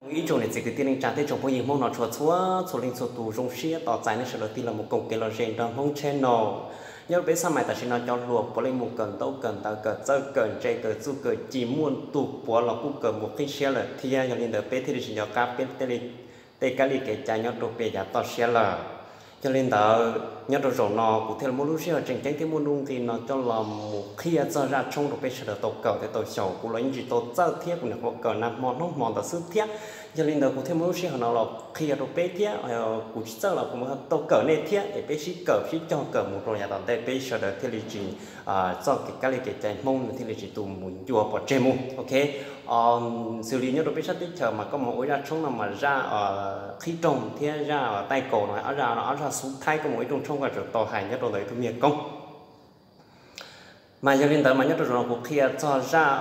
Ib tsoom niam txiv kwv tij neej tsa thiab tsoom phooj ywg Hmoob no tshua txhua txhua leej txhua tus, zoo siab tos txais nej sawv daws tig los mus koom kev los ze nrog Hmoob channel. Nyob rau peb xab mais tam sim no cov hluas puav leej mus kawm ntaub kawm ntawv kawm txawj kawm ntse kawm txuj kawm ci, muaj tus puav los kuj kawm mus qib siab lawm thiab. Yog li ntawd peb thiaj li tsis nco qab peb tej kab li kev cai nyob rau peb yav toj siab lawm. Yog li ntawd nyob rau zaum no kuv thiaj li muaj lub sij hawm tseem ceeb thiab muaj nuj nqis no coj los mus qhia txog zaj tshoob rau peb sawv daws tau kawm thiab tau xyaum. Kuv los yeej tsis tau txawj thiab kuv nyuam qhuav kawm nag hmo hnub hmo ntawd xwb thiab. Yog li ntawd kuv thiaj muaj lub sij hawm no los qhia rau peb thiab. Kuv tsis txawj los kuv mam tau kawm nej thiab es peb sib kawm sib cog kawm mus rau yav tom ntej peb sawv daws thiaj li tsis txoj kev kab li kev cai Hmoob nws thiaj li tsis tu mus ncua pov tseg mus, ok. Xws li nyob rau peb sab teb chaws mas koj mus ua zaj tshoob no mas zaj qhib rooj thiab zaj taij kaus no, ob zaj no ob zaj xub thaib, koj mus ua ib rooj tshoob koj tsum tau hais nyob rau ntawm ib tug miag koob. Mas yog li ntawd mas nyob rau zaum no kuv qhia txog zaj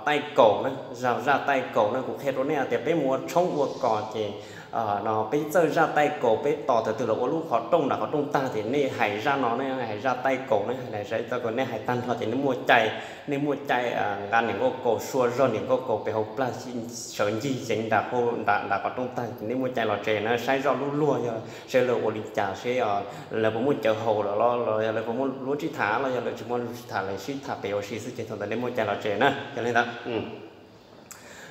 taij kaus na, zaj, zaj taij kaus na kuv qhia rau nej tias peb mus ua tshoob ua kos ces no peb txawj zaj taij kaus, peb tos thaum twg los ua lub qhov rooj nram qhov rooj tag ces nej hais zaj no, nej hais zaj taij kaus, nej hais taij kaus, nej hais tag nrho ces nej muaj cai, nej muaj cai nqa niam nkauj kaus sua zog niam nkauj kaus pem hauv plag sawv ncig yeev nram qhov rooj tag ces nej muaj cai los tsev na, saib zoj lub luag yog seb lawv ua li cas, seb lawv puas muaj cawv haus lawm los yog lawv puas muaj lub tsib tham los yog lawv tsis muaj lub tsib tham, lawv sib tham pem ua si xwb ces thaum ntawd nej muaj cai los tsev na. Yog li ntawd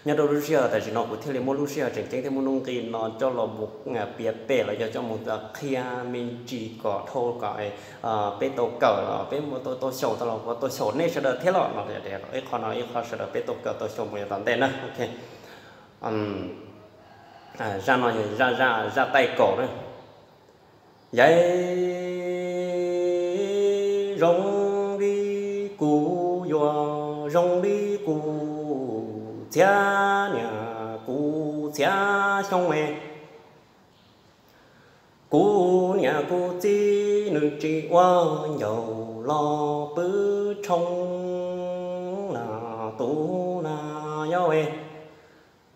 nyob rau lub sij hawm tam sim no kuv thiaj li muaj lub sij hawm tseem ceeb thiab muaj nuj nqis no coj los mus piav pem los yog coj mus qhia me ntsis kom dhau kom peb tau kawm los peb muaj tau xyaum tau los tau xyaum nej sawv daws thiab los no, ib qho no ib qho sawv daws peb tau kawm tau xyaum mus yav tom ntej na, ok. Zaj no yog zaj, zaj taij kaus na. Yog zoo li kuv yuav zoo li kuv txiav niam kuv txiav xyoob es kuv niam kuv txiv nws tsis ua ncaus los pw tshoob na, tus na yog es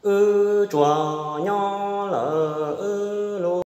wb tsuas nyob lawm